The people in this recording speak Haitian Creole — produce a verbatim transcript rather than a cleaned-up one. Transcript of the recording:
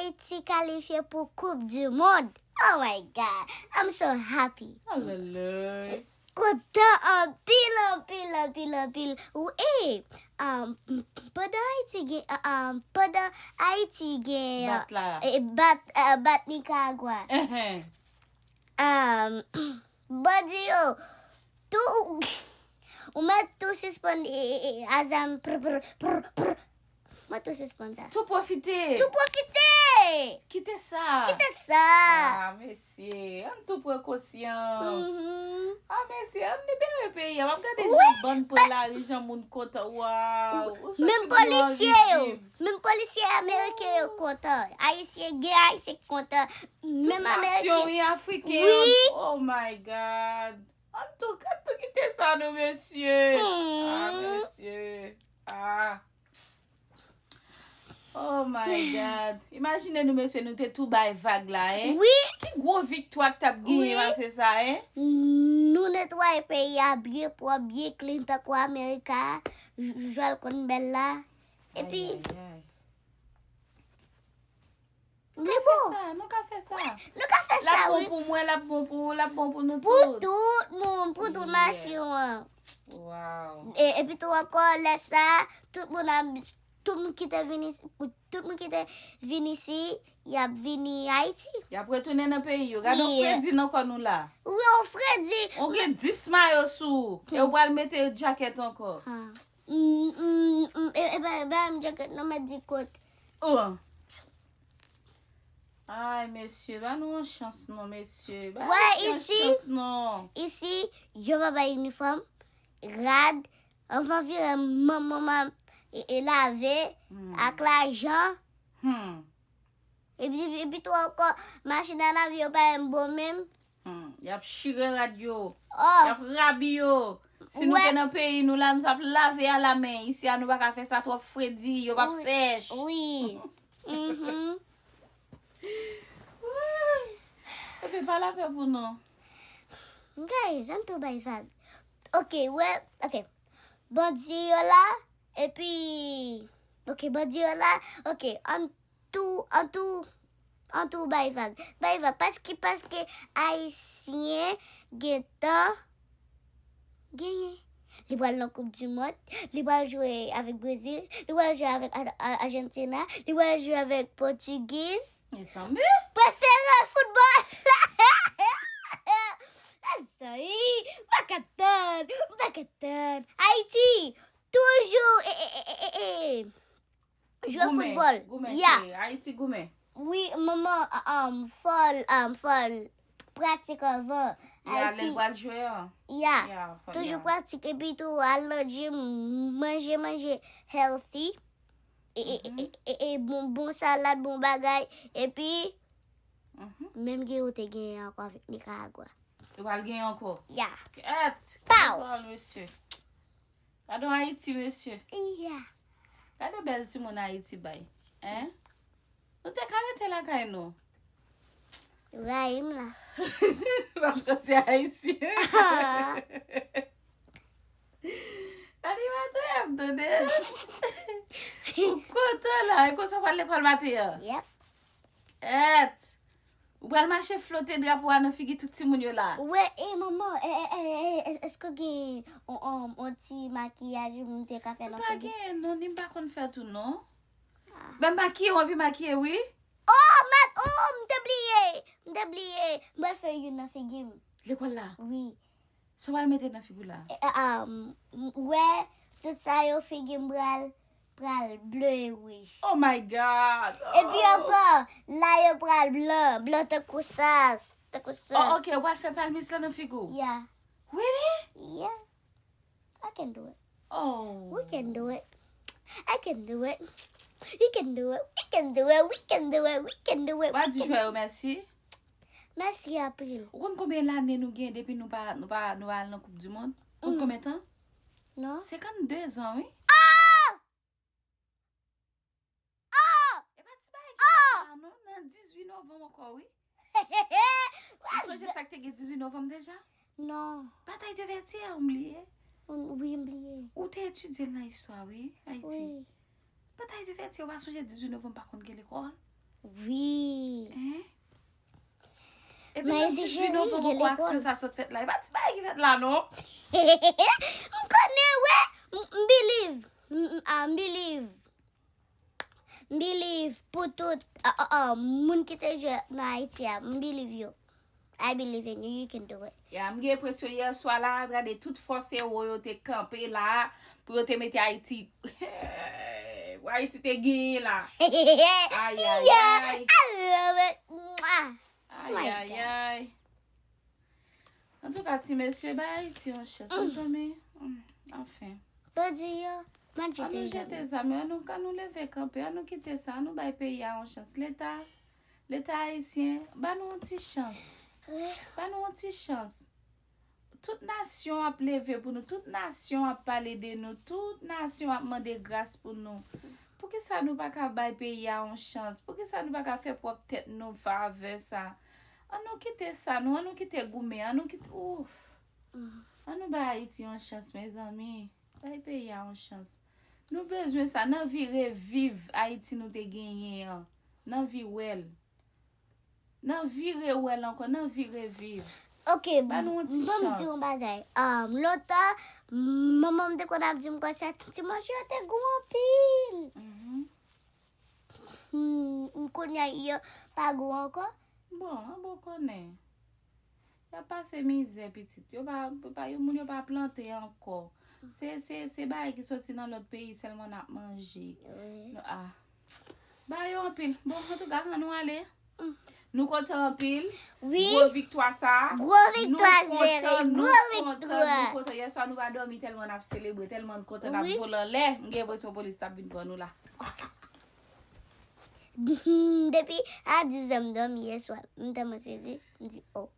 Ayiti kalifye pou Coupe du Monde. Oh my God, I'm so happy. Oh là là. Kontan anpil, anpil, anpil, anpil. Ou, eh, um, pandan Ayiti gen, uh, um, pandan Ayiti gen, Bat la. eh, bat, uh, bat Nicaragua. Ehe. Um, bandi yo, tou, ou mèt tou sispann, eh, eh, eh, a zam, pr, pr, pr, pr. Mwen tou sispann sa. Tou pwofite. Tou pwofite! Kite sa. Kite sa! Ah, mesye, ann tou pran konsyans. Mhm. Ah, mesye, ann libere peyi a. M ap gade jan bann pran lari, jan moun kontan. Waw. Ou santi Menm moun anvi polisye yo, viv. Menm polisye ameriken yo kontan. Ayisyen, gen Ayisyen ki kontan. Menm Tout nasyon, ameriken. Wi, afriken. Wi. Oh my God. Ann tou, ann tou kite sa non, mesye. Ah, Hmm. mesye. Ah. Oh my God. Imajine nou, mesye, nou te tou bay vag la, en. Wi, Ki gwo viktwa k t ap genyen Wi. Pase sa, en? Nou netwaye peyi a byen pwòp, byen clean, tankou Amerika, j- jwèl konn bèl la. Epi, Ay, ay, ay. li Fè bon. Sa, nou ka fè sa. Nou ka fè L ap sa, bon wi. Pou mwen, l ap bon pou ou, l ap bon pou nou Pou tout. Tout moun, pou tout Yeah. nasyon an. Wow. E, epi tou ankò, lè sa, tout moun ap, tout moun ki te vin isi, tout moun ki te vin isi, y ap vini Ayiti. Y ap retounen nan peyi yo. Gade yon Yeah. fredi nan kò nou la. Wi, yon fredi. Ou gen dis mayo sou ou. E ou pral mete djakèt ankò. Ah. Mm, mm, mm, e, e, ba, ba m djakèt, non, mèt di kot. Oh. Ay, mesye, ba nou yon chans non, mesye. Ba Wè, Ayiti yon isi, chans non. Isi, yo pa bay inifòm, rad, anvan vire manman m e, e lave Hmm. ak lajan. Hmm. Epi, epi tou ankò, machin a lave yo pa menm bon menm. Hmm. Y ap chire rad yo. Y Oh, ap rabi yo. Si nou Wè. Te nan peyi nou la, nou t ap lave alamen. Isi a, nou pa ka fè sa, twòp fredi, yo p ap Wi. Sèch. Wi. Mhm. Ebyen, pa lapè pou nou. Guys, ann tou bay vag. Ok, wè, ok. Bandi yo la, epi, ok, bandi yo la, ok, ann tou, ann tou, ann tou bay vag. Bay vag, paske, paske Ayisyen gentan genyen. Li pral nan Coupe du Monde, li pral jwe avèk Brezil, li pral jwe avèk A- A- Argentina, li pral jwe avèk Portuguese. Mezanmi. Prefere foutbòl. Mezanmi, m pa ka tann, m pa ka tann. Ayiti, toujou, e, e, e, e, e, e. Jwe Goumen, foutbòl. Goumen, Ya. Ayiti goumen. Wi, manman, um, fòl, um, fòl. Pratik anvan. Ya, lè Ayiti, l pral jwe an. ya. Ya, fò- Toujou ya. Pratik, epi tou al nan gym, manje, manje healthy. E, e, e, e, e, bon, bon salad, bon bagay. Epi, Mhm. menm gen yo te genyen ankò avèk Nicaragua. Yo pral genyen ankò. Ya. Kèt. Pow! Pawòl, mesye. Gade yon Ayiti, mesye. Ya. Gade bèl timoun Ayiti bay. Hein? Nou te ka rete lakay nou. Rayi m la. Paske se Ayisyen. Ah. Animatè ap tande. Ou kontan la. E konsa w pral lekòl maten an. Yep. Èt. Ou pral mache flote drapo a nan figi tout timoun yo la. Wè, e manman, e, e, e, e, e, èske w gen on, on, on ti makiyaj ou m te ka fè M nan pa figi? Gen non, ni m pa konn fè tou non. Ben makiye, w anvi makiye wi. Oh, mèt, oh, m te bliye. M te bliye. M pral fè youn nan figi m. Lekòl la. Wi. Sa w pral mete nan figi w la. E, e, um, m- wè, tout sa yo figi m pral, pral ble e wouj. Oh my God. Epi ankò, la yo pral blan, blan tankou sa, tankou sa. Oh, ok, w pral fè palmis la nan figi w. Yeah, Really? yeah. I can do it. Oh. We can do it. I can do it. We can do it. We can do it. We can do it. We can do it. W a di jwè yo mèsi. Mèsi anpil. Ou konn konbyen lane nou gen depi nou pa nou pa nou pa al nan Coupe du Monde? Ou konn Mm. Konbyen tan? Non? Senkannde zan, wi. Oh! Oh! E pa ti bagay ki fèt la non, nan dizuit novanm ankò, wi. Ou sonje sa k te gen dizuit novanm deja? Non. Batay de Vètyè, ou bliye? Wi, m bliye. Ou te etidye l nan istwa, wi, Ayiti. Wi. Batay de Vètyè, ou pa sonje dizuit novanm pa konn gen lekòl? Wi. Epi nan diswit novanm ankò aksyon sa sot fèt la. E pa ti bagay ki fèt la non. M konnen, wè. M believe. M believe. M believe pou tout moun ki te jwe nan Ayiti a. M believe you. I believe in you. You can do it. Ya, m gen enpresyon yè swa la, gade tout fòs ewo yo te kanpe la pou yo te mete Ayiti. Pou Ayiti te genyen la. Ayayay. I love it. Mwah. Ayayay. Antouka, ti mesye, bay Ayiti yon chans, mezanmi. Anfen. Bondye yo, manje An nou jete zam yo, an nou, an nou leve kanpe, an nou kite sa, an nou bay peyi a yon chans. Leta, Leta ayisyen, ba nou yon ti chans. Ba nou yon ti chans. Tout nasyon ap leve pou nou, tout nasyon ap pale de nou, tout nasyon ap mande gras pou nou. Poukisa nou pa ka bay peyi a yon chans? Poukisa nou pa ka fè pwòp tèt nou favè sa? An nou kite sa, nou, an nou kite goumen, an nou kite, ouf. An nou bay Ayiti yon chans, mezanmi. Bay peyi a yon chans. Nou bezwen sa, n anvi reviv Ayiti nou te genyen an. N anvi wè l. N anvi rewè l ankò, n anvi reviv. Ok, Ba nou yon ti ban m di chans. Yon bagay. Um, lontan, manman m te konn ap di m konsa, ti manje yo te gou anpil. Mhm. Hmm, m konnen yo pa gou ankò. Bon, an bon konnen. Y ap pase mizè, pitit. Yo pa, pa, yo, moun yo pa plante ankò. Se, se, se bagay ki soti nan lòt peyi sèlman n ap manje. Wi. Nou, ah. Ba yo anpil. Bon, antouka, an nou ale. Nou kontan anpil. Wi. Gwo viktwa sa. Gwo viktwa, Nou kontan, Zere. nou Gwo kontan, viktwa. Nou kontan. Yè swa nou pa dòmi tèlman n ap selebre, tèlman n kontan n ap Wi. Vole anlè. M gen enpresyon polis t ap vin pran nou la. Hmm, depi a diz è m dòmi yè swa. M tèlman sezi, m di, oh.